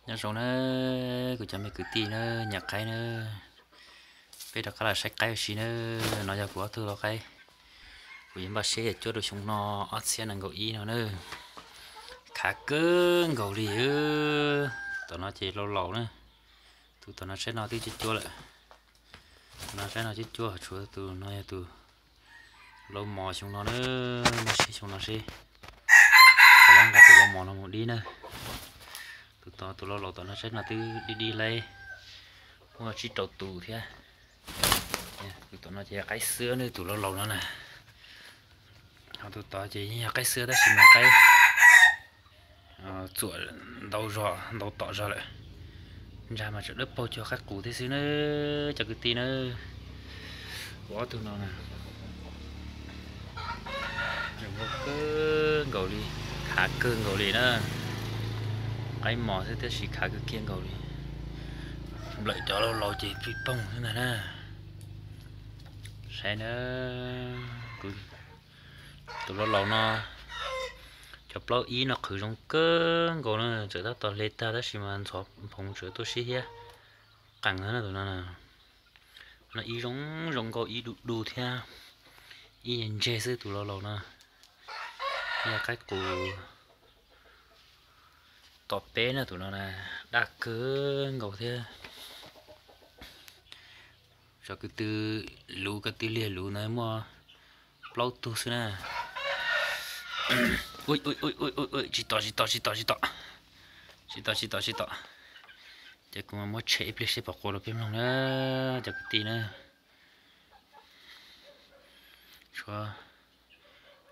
Nyob zoo na, kuv cov me kwv tij na, nyam qaib na, peb rov qab los saib qaib ua si na. No yog kuv ob tug lau qaib, kuv yuav npaj siab cuab rau xyoo no ob txhiab nees nkaum ib no na. Khav kawg nkaus li. Tom no ces lau laus na, tus tom no saib no twb cuab cuab lawm. Tus no saib no cuab cuab, tshuav tus no yog tus lau mos xyoo no na. Npaj siab xyoo no seb puas nqa tus lau mos no mus dib na. Tus tod, tus lau laus tom no saib no twb dib dib laib, muaj tsib rau tus thiab. Tus tom no ces qaib xwb ne, tus lau laus no na. Ho tus tod ces yeej yog qaib xwb tab sis mas qaib txuam ntau zog, ntau tom zog lawm. Ntsag mas tseem dawb paug cuag qaib qus thiab xwb na, cov kwv tij na. Kuv ob tug no na, zoo nkauj kawg nkaus li, khav kawg nkaus li na. Qaib mos xwb tab sis khav kawg kiag nkaus li. Nplawm cov lau laus ces plig poog xwb ntag na. Saib na, kuv tus lau laus no, cov plaub ib no qhwv zoo kawg nkaus na, txawm tab tom hle tag tab sis mas ntxhov phoov tseem tuaj sib hiab qees na tus no na. No ib zoo zoo nkauj ib du du thiab, ib ntse xwb tus lau laus no. Yog qaib qus tom peb na tus no na, daj kawg nkaus thiab. Cov ko tw luv, ko tw liag luv ntawd muaj plaub tug xwb na. Tsis tom, tsis tom, tsis tom, tsis tom. Tsis tom, tsis tom, tsis tom. Ces kuv muab tshem ib pliag seb puas qua rau peb mloog na, cov kwv tij na. Tshuav,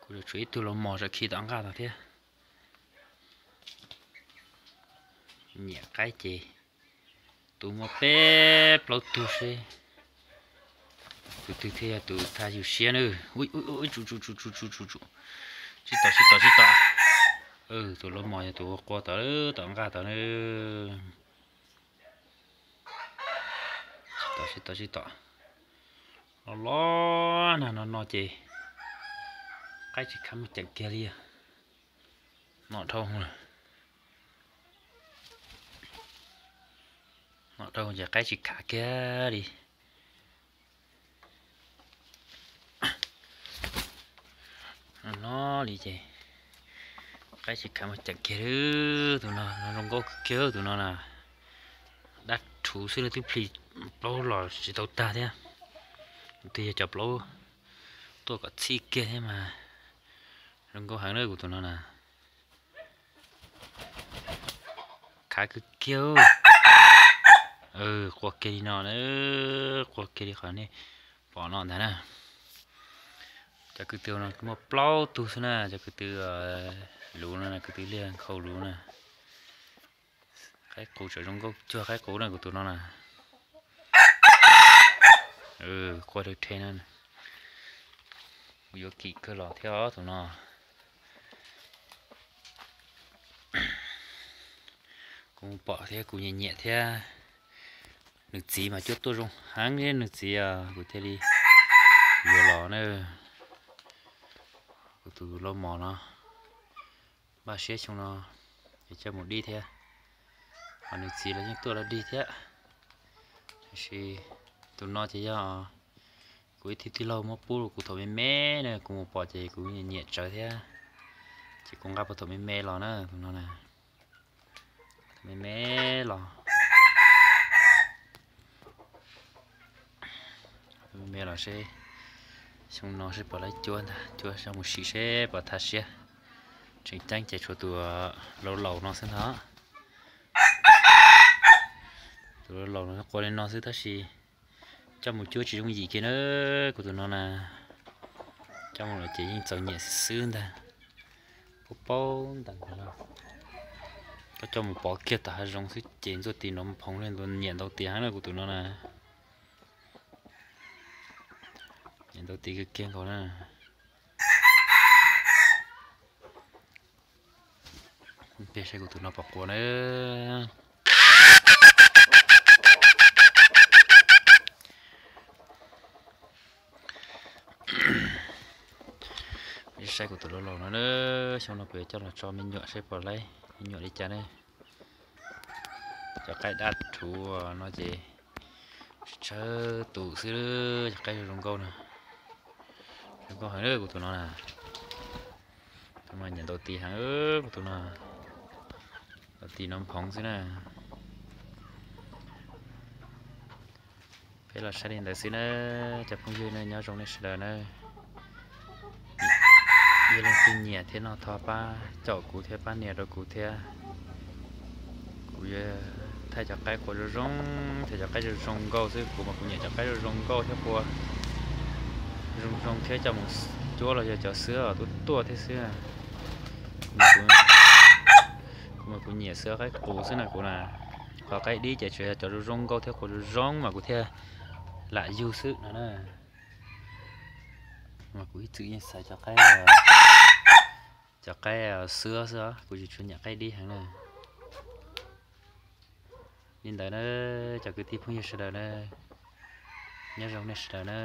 kuv tshuav ib tug lau mos tseem khi tom nqaj tod thiab. Nyiam qaib ces tus muaj peb plaub tug seb tus twg thiaj yog tus thaj ywj siab na. Tsum, tsum, tsum, tsum, tsum, tsum. Tsis tom, tsis tom, tsis tom. Tus lau mos yog tus ua qua tod, tom nqaj tod na. Tsis tom, tsis tom, tsis tom. Los los nag no no ces qaib tsis khav muaj ceem kiag li. Nom dhau, nom dhau ces qaib tsis khav kiag li. No li ces qaib tsis khav muaj ceem kiag li. Tus no, no zoo nkauj kawg kiag tus no na. Dab rhuv xwb, twb plhis plaub los tsis tau tag thiab. Tus twg yog cov plaub tuaj kom txhij kiag thiab mas zoo nkauj heev na kuv tus no na. Khav kiag kiag. Qua kiag li no na, qua kiag li qhov nej pom no ntag na. Cov ko tw no muaj plaub tug xwb na, cov ko tw luv no, ko tw liag nkhaus luv na. Qaib qus tseem zoo nkauj cuag qaib qus na kuv tus no na. Qua rhe rhe na. Kuv yuav kim kawg los thiab os tus no. Kuv mus pom thiab kuv nyiam nyiam thiab. Nws txiv mas cuab tuaj zoo heev thiab nws txiv, kuv thiaj li yuav los na. Kuv tus lau mos no, npaj siab xyoo no es coj mus dib thiab. Ho nws txiv los yeej tuaj los dig thiab. Tiam sis tus no ces yog kuv ib tug tij laug muab pub rau kuv thaum me me na, kuv mus pom ces kuv nyiam tsawv thiab, ces kuv nqa puag thaum me me los na tus no na. Thaum me me los, me me los seb xyoo no seb puas laib cuab ntag, cuab seb mus sim seb puas thaj siab. Tseem ceeb ces tshuav tus lau laus no xwb ntag. Tus lau laus no qua li no xwb tab sis coj mus cuab tsis yooj yim kiag na kuv tus no na. Coj mus lawm ces yeej txaus nyiam xwb ntag. Paub paub ntag no, koj coj mus pov kiag tom hav zoov xwb ces ntxuaj tis nrov phoov li, nyiam ntau tis heev na kuv tus no na. Nyiam ntau tis kiag kiag nkaus na. Peb saib kuv tus no puas qua na. Saib kuv tus lau laus no na, xyoo no kuv yuav coj los tso me nyuam saib puas laib me nyuam li cas ne. Cov qaib dab rhuv no ces tsawg tus xwb, cov qaib zoo nkauj no. Zoo nkauj heev kuv tus no na. Tus no nyiam ntaus tis heev, kuv tus no ntaus tis no phoov xwb na. Peb los saib li ntawd xwb na, cov phooj ywg nej nyob zoo nej sawv daws na. Yog leej twg nyiam thiab no thov pab caum kuv thiab pab nias rau kuv thiab. Kuv yuav thaij cov qaib qua zoo zoo, thaij cov qaib zoo zoo nkauj xwb, kuv mas kuv nyiam cov qaib zoo zoo nkauj thiab qua zoo zoo thiab coj mus cuab los yog cov xwb tuaj tuaj thiab xwb. Kuv mas kuv nyiam xwb qaib qus xwb na kuv na. Qhov qaib dib ces tsuas yog cov zoo zoo nkauj thiab qua zoo zoo mas kuv thiaj lam yug xwb no na. Mas kuv ib txwm yeej xaiv cov qaib, cov qaib xwb xwb, kuv tsis tshua nyiam qaib dib heev na. Li ntawd na, cov kwv tij phooj ywg sawv daws na, nyob zoo nej sawv daws na.